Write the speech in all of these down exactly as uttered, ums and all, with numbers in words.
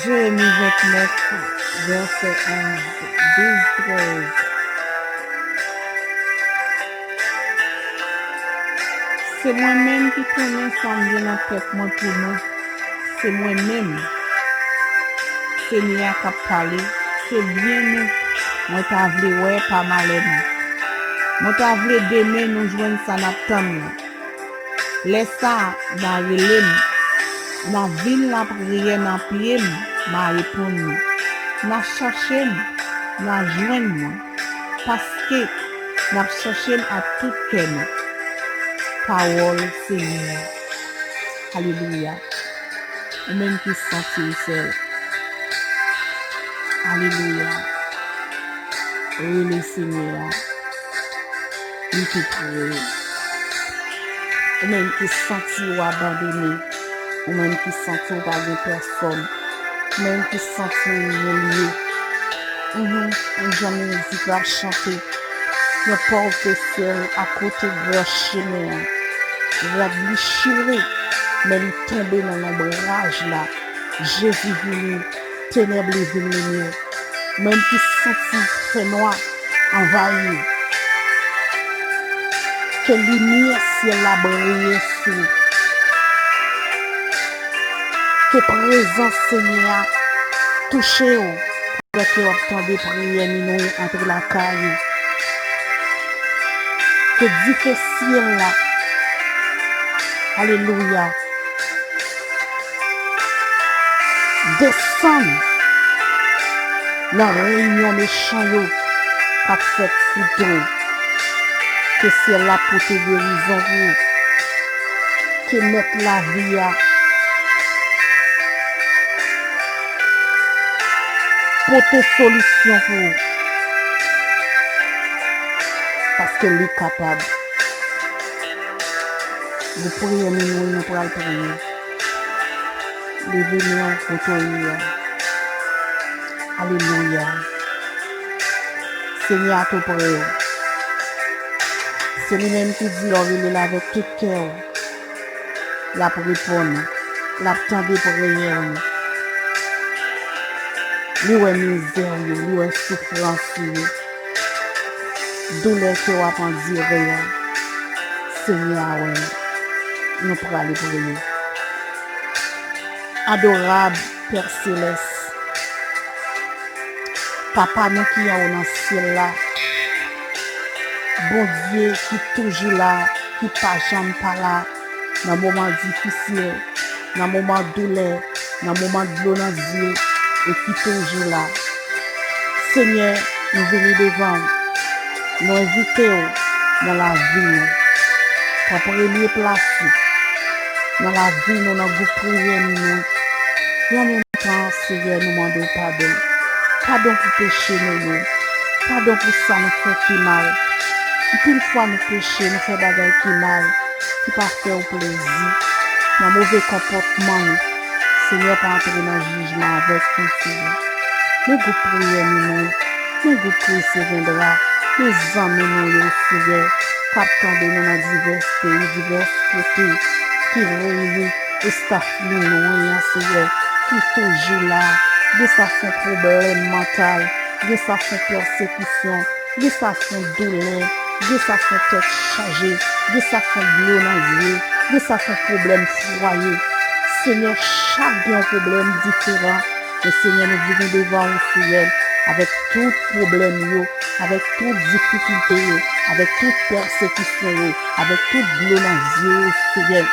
Jeremi vennèf, vèsè onz, douz, trèz. Se mwen menm ki konnen sa m gen nan tèt mwen pou nou. Se mwen menm, Senyè a k ap pale. Se byen nou mwen ta vle wè, pa malè nou. Mwen ta vle demen nou jwenn sa n ap tann lan. Lè sa a, n a rele m, n a vin lapriyè nan pye m, m a reponn nou. N a chache m, n a jwenn mwen, paske n ap chache m ak tout kè nou. Pawòl Senyè a. Alelouya. Ou menm ki santi w sèl. Alelouya. Rele Senyè a. Li tou pre w. Ou menm ki santi w abandone. Ou menm ki santi w pa gen pèsòn. Ou menm ki santi w imilye. Mhm, yon jan mizik la ap chante. Yon pòv te syèl akote gran chemen an. Rad li chire, men li tonbe nan lonbraj la. Jezi vini, tenèb li vin limyè. Menm ki santi fènwa anvayi w, ke limyè syèl la briye sou ou. Ke prezans Senyè a touche w. Pandan ke w ap tande priyè minwi, antre lakay ou. Ke dife syèl la, alelouya, desann nan reyinyon mechan yo k ap fèt sou do w. Ke syèl la pote gerizon pou ou. Ke mèt lavi a pote solisyon pou ou. Paske li kapab. Gwoup priyè minwi, nou pral priye. Leve men w kote w ye a. Alelouya. Senyè a tou pre w. Se li menm ki di lè w rele l avèk tout kè w, l ap reponn ou. L ap tande priyè w. Li wè mizè w yo, li wè soufrans ou yo. Doulè ke w ap andire a, Senyè a wè l. Nou prale priye. Adorab Pè Selès, Papa nou ki anwo nan syèl la, Bondye ki toujou la, ki pa janm pa la nan moman difisil, nan moman doulè, nan moman dlo nan zye, e ki toujou la. Senyè, nou vini devan w. Nou envite w nan lavi nou. Pran premye plas ou nan lavi nou, nan gwoup priyè nou. E an menm tan, Senyè, nou mande w padon. Padon pou peche nou yo. Padon pou sa nou fè ki mal. Anpil fwa nou peche, nou fè bagay ki mal, ki pa fè w plezi. Nan move konpòtman nou, Senyè, pa antre nan jijman avèk nou, Senyè. Men gwoup priyè nou yo, men gwoup Christ Reviendra, men zanmi nou yo, Senyè, k ap tande nou nan divès peyi, divès kote, ki reyini estaf minwi an, Senyè, ki toujou la. Gen sa se yon pwoblèm mantal, gen sa se yon pèsekisyon, gen sa se yon doulè, gen sa se yon tèt chaje, gen sa se yon dlo nan zye, gen sa se yon pwoblèm fwaye. Senyè, chak gen yon pwoblèm diferan, men Senyè, nou vini devan ou, Senyè, avèk tout pwoblèm yo, avèk tout difikilte yo, avèk tout pèsekisyon yo, avèk tout dlo nan zye yo, Senyè.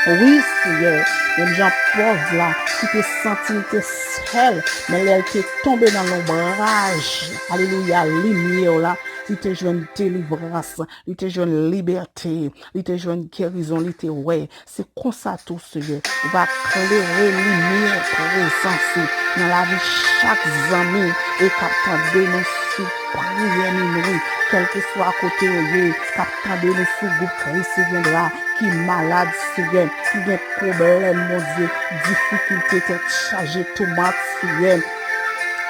Wi, Senyè, menm jan pòv la ki te santi l te sèl, men lè l te tonbe nan lonbraj, alelouya, limyè w la, li te jwenn delivrans, li te jwenn libète, li te jwenn gerizon, li te wè. Se konsa tou, Senyè, ou va klere limyè prezans ou nan lavi chak zanmi e k ap tande nou sou priyè minwi, kèlkeswa kote yo ye, k ap tande nou sou gwoup Christ Reviendra, ki malad, Senyè, ki gen pwoblèm, Bondye, difikilte, tèt chaje, toumant, Senyè.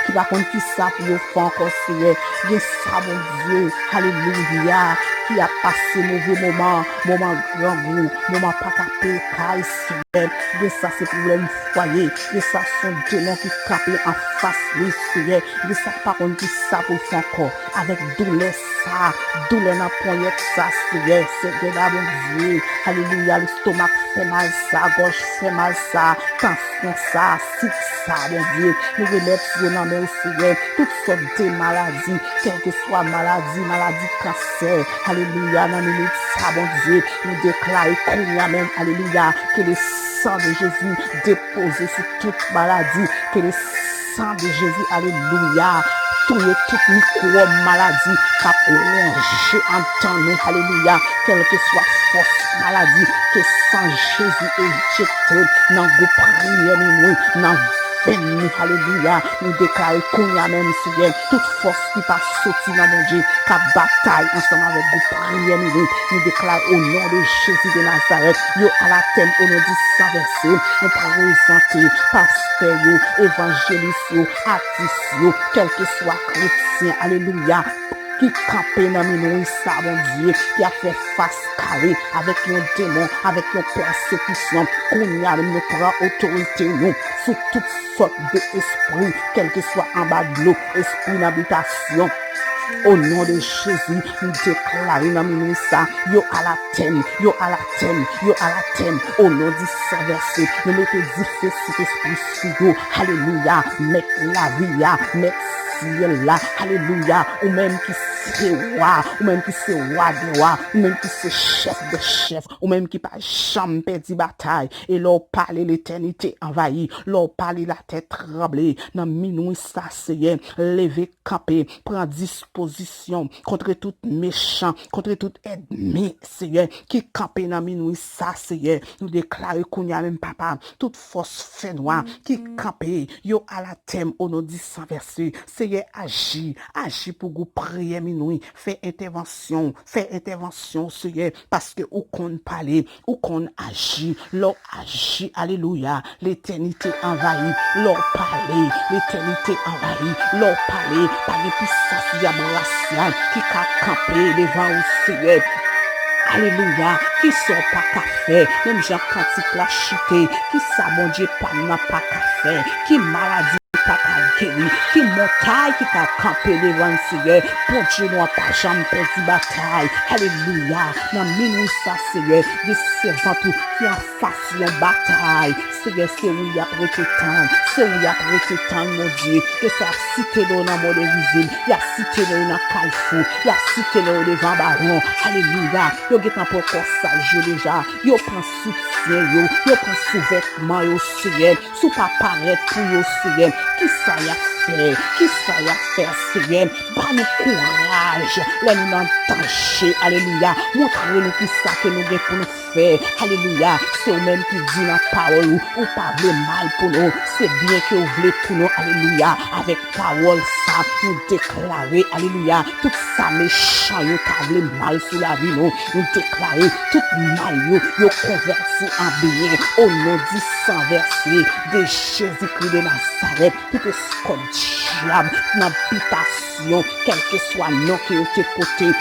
ki pa konn kisa pou yo fè ankò, Seyè. Gen sa, Bondye, alelouya, ki ap pase move moman, moman grangou, moman pa ka peye kay, Seyè. Gen sa se pwoblèm fwaye, gen sa se yon demon ki kanpe anfas li, Seyè. Gen sa ki pa konn kisa pou l fè ankò. Avèk doulè sa, doulè nan ponyèt sa, Seyè, Seyè, Bondye, alelouya, lestomak fè mal sa, gòj fè mal sa, tansyon sa, sik sa, Bondye, nou remèt yo nan men w, Seyè, tout sòt de maladi, kèlkeswa maladi, maladi kansè, alelouya, nan minit sa, Bondye, nou deklare kounye a menm, alelouya, ke le sang de Jésus depoze sou tout maladi, ke le sang de Jésus, alelouya, touye tout mikwòb maladi k ap wonje anndan nou, alelouya, kèlkeswa fòs maladi, ke san Jezi enjekte nan gwoup priyè minwi, nan venn nou, alelouya, nou deklare kounye a menm, Seyè, tout fòs ki pa soti nan Bondye, k ap batay ansanm avèk gwoup priyè minwi, nou deklare o non de Jezi de Nazarèt, yo anatèm o non di san vèse, nou prezante pastè yo, evanjelis yo, atis yo, kèlkeswa kretyen, alelouya, ki kanpe nan minwi sa, Bondye, ki ap fè fas kare avèk yon demon, avèk yon pèsekisyon. Kounye a menm, nou pran otorite nou sou tout sòt de espri, kèlkeswa anba dlo, espri nan bitasyon. O non de Jezi, nou deklare nan minwi sa, yo anatèm, yo anatèm, yo anatèm. O non di san vèse, nou mete dife Sentespri sou yo. Alelouya, mèt lavi a, mèt syèl la. Alelouya, ou menm ki se wa, ou menm ki se wa de wa, ou menm ki se chèf de chèf, ou menm ki pa janm pèdi batay. E lè w pale, letènite anvayi. Lè w pale, latè tranble. Nan minwi sa, Seyè, leve kanpe, pran dispozisyon kont tout mechan, kont tout ènmi, Seyè, ki kanpe nan minwi sa, Seyè. Nou deklare kounye a menm, Papa, tout fòs fènwa ki kanpe, yo anatèm o non di san vèse. Seyè, aji, aji pou gwoup priyè minwi. Fè entèvansyon, fè entèvansyon, Seyè, paske ou konn pale, ou konn aji. Lè w aji, alelouya, letènite anvayi. Lè w pale, letènite anvayi. Lè w pale, pa gen pisans dyab rasyal ki ka kanpe devan ou, Seyè. Alelouya, kisa w pa ka fè? Menm jan kantik la chante, kisa Bondye pa m nan pa ka fè? Ki maladi pa ka geri, ki montay ki ka kanpe devan l, Seyè? Bondye nou an pa janm pèdi batay. Alelouya, nan minwi sa, Seyè, gen sèvant ou ki anfas yon batay. Seyè, se ou y ap rete tann, se ou y ap rete tann, Bondye. Yo sa ap site non w nan Mòn Envizib, y ap site non w nan Kalfou, y ap site non w devan Bawon. Alelouya, yo gentan pran kòsaj yo deja, yo pran soutyen yo, yo pran souvètman yo, Seyè. Si w pa parèt pou yo, Seyè, kisa y ap fè? Kisa y ap fè, Seyè? Ba nou kouraj lè nou nan danje. Alelouya. Montre nou kisa ke nou gen pou nou fè. Alelouya. Se ou menm ki di nan pawòl ou, ou pa vle mal pou nou. Se byen ke w vle pou nou. Alelouya. Avèk pawòl sa, nou deklare, alelouya, tout sa mechan yo ta vle mal sou lavi nou. Nou deklare tout mal yo, yo konvèti an byen. O non di san vèse de Jezikri de Nazarèt, tout eskòt dyab nan bitasyon, kèlkeswa non ke yo te pote.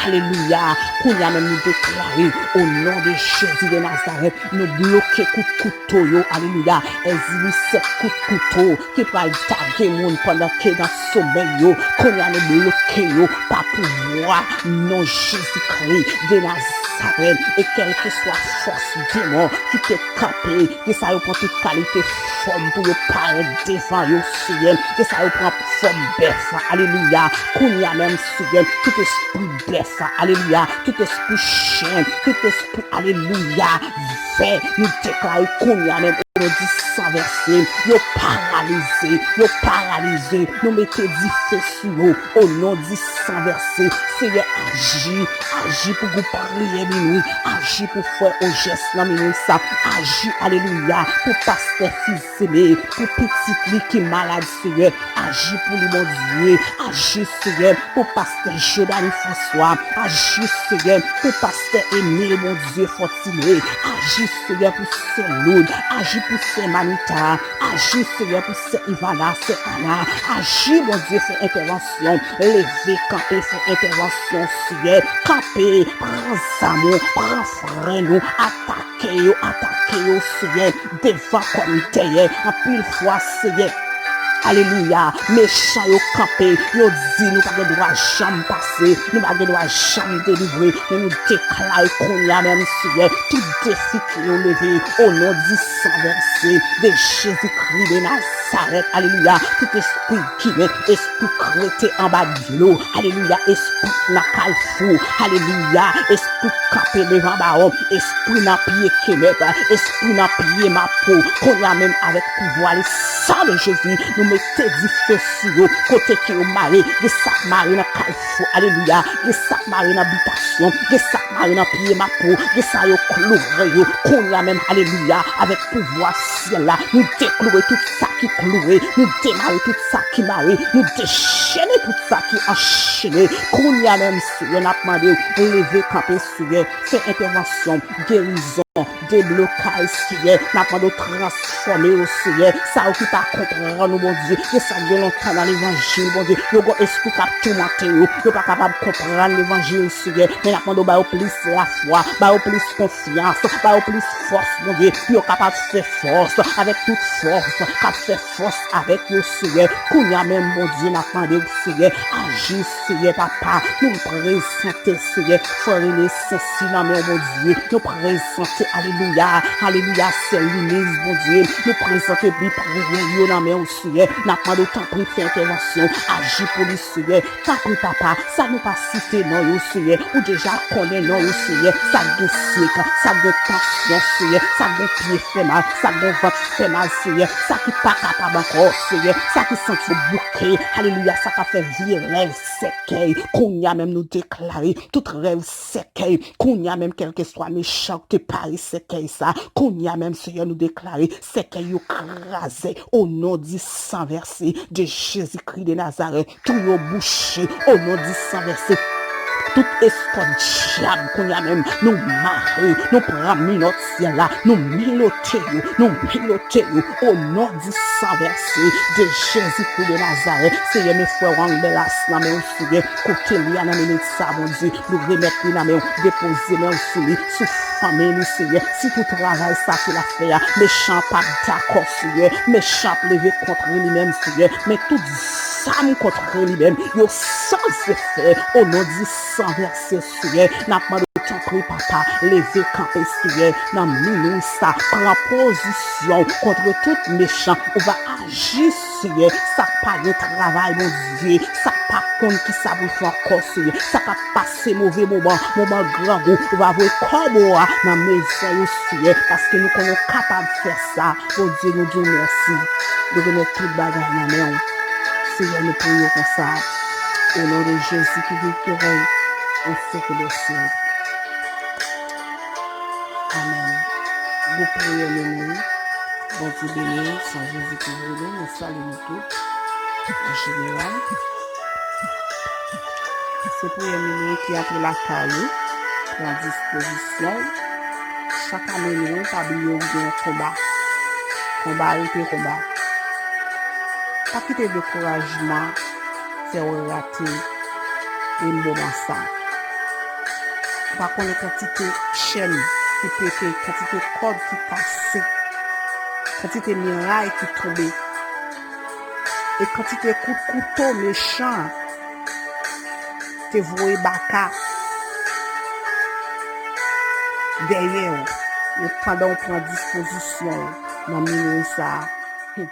Alelouya. Kounye a menm nou deklare, o non de Jezi de Nazarèt, nou bloke kout kouto yo. Alelouya. Èzili sèt kout kouto ki pral tage moun pandan ke nan somèy yo. Kounye a nou bloke yo pa pouvwa non Jezikri de Nazarèt. E kèlkeswa fòs demon ki te kanpe, gen sa yo pran tout kalite fòm pou yo parèt devan yo, Seyè. Gen sa yo pran fòm bèf. Alelouya. Kounye a menm, Seyè, tout espri bèf, alelouya, tout espri chen, tout espri, alelouya, vè, nou deklare kounye a menm, o non di san vèse, yo paralize, yo paralize, nou mete dife sou yo, o non di san vèse, Seyè, aji, aji pou gwoup priyè minwi, aji pou frè Ojès nan minwi sa, aji, alelouya, pou pastè Fizeme, pou pitit li ki malad, Seyè, aji pou li, Bondye, aji, Seyè, pou pastè Jodani Franswa, aji, Seyè, pou pastè Emil, Bondye, Fòtine, aji, Seyè, pou sè Loud, aji pou sè Manita, aji, Seyè, pou sè Ivana, sè Ana, aji, Bondye, fè entèvansyon, leve kanpe, fè entèvansyon, Seyè, kanpe, pran zam ou, pran frè nou, atake yo, atake yo, Seyè, devan kòm dèyè, anpil fwa, Seyè. Alelouya. Mechan yo kanpe, yo di nou pa gen dwa janm pase, nou pa gen dwa janm delivre, men nou deklare kounye a menm, Seyè, tout defi ke yo leve, o non di san vèse de Jezikri de Nazarèt, alelouya, tout espri gimen, espri k rete anba dlo, alelouya, espri k nan kalfou, alelouya, espri k kanpe devan bawon, espri nan pye kenèb, espri nan pye mapo, kounye a menm avèk pouvwa le san de Jezi, nou mete dife sou yo, kote ke yo mare, gen sa k mare nan kalfou, alelouya, gen sa k mare nan bitasyon, gen sa k mare nan pye mapo, gen sa yo kloure yo, kounye a menm, alelouya, avèk pouvwa syèl la, nou dekloure tout sa ki kloure, nou demare tout sa ki mare, nou dechene tout sa ki anchene, kounye a menm, Seyè, n ap mande w, leve kanpe, Seyè, fè entèvansyon, gerizon, deblokaj, Seyè. N ap mande w transfòme yo, Seyè. Sa yo ki pa konprann ou, Bondye. Gen sa k gen lontan nan levanjil, Bondye. Yo gon espri k ap toumante yo. Yo pa kapab konprann levanjil, Seyè. Men n ap mande w ba yo plis lafwa, ba yo plis konfyans, ba yo plis fòs, Bondye. Pou yo kapab fè fòs avèk tout fòs k ap fè fòs avèk yo, Seyè. Kounye a menm, Bondye, n ap mande w, Seyè, aji, Seyè, papa. Nou prezante, Seyè, frè Rene Sensi nan men w, Bondye. Nou prezante, alelouya, alelouya, sè Liniz, Bondye. Nou prezante bi priyè yo nan men w, Seyè. N ap mande w, tanpri, fè entèvansyon, aji pou li, Seyè. Tanpri, papa, sa nou pa site non yo, Seyè, ou deja konnen non yo, Seyè. Sa k gen sik, sa k gen tansyon, Seyè, sa k gen pye fè mal, sa k gen vant fè mal, Seyè, sa ki pa kapab ankò, Seyè, sa ki santi yo bouke, alelouya, sa k ap fè vye rèv sèkèy, kounye a menm nou deklare tout rèv sèkèy, kounye a menm, kèlkeswa mechan ki te pare sèkèy sa, kounye a menm, Seyè, nou deklare sèkèy yo kraze, o non di san vèse de Jezikri de Nazarèt. Tou yo bouche, o non di san vèse. Tout eskòt dyab, kounye a menm, nou mare, nou pran minòt syèl la, nou milote yo, nou milote yo, o non di san vèse de Jezikri de Nazarèt. Seyè, men frè Wang Belas nan men w, Seyè, kote li a nan minit sa, Bondye, nou remèt li nan men w, depoze men w sou li, sou fanmi li, Seyè, sitou travay sa ke l ap fè a, mechan p ap dakò, Seyè, mechan ap leve kont li menm, Seyè, men tout zam kont li menm, yo san efè, o non di san vèse, Seyè, n ap mande w tanpri, papa, leve kanpe, Seyè, nan minwi sa, pran pozisyon kont tout mechan, ou va aji, Seyè, sa k pa gen travay, Bondye, sa k pa konn kisa pou l fè ankò, Seyè, sa k ap pase move moman, moman grangou, ou va voye kòbo a nan mezon yo, Seyè, paske nou konnen w kapab fè sa. Bondye, nou di w mèsi. Nou remèt tout bagay nan men w. Seyè, nou priye w konsa. O non de Jezi ki viv, ki rèy, an syèk dè syèk. Amèn. Gwoup priyè Minwi, Bondye beni w, san Jezi ki vini, mwen salye nou tout, an jeneral. Se priyè Minwi ki antre lakay ou, pran dispozisyon w. Chak ane Minwi, pa bliye w gen yon konba. Konba rete konba. Pa kite dekourajman fè w rate e moman sa. Ou pa konnen kantite chèn ki pete, kantite kòd ki kase, kantite miray ki tonbe, e kantite kout kouto mechan te voye baka dèyè w, men pandan w pran dispozisyon w nan minwi sa a.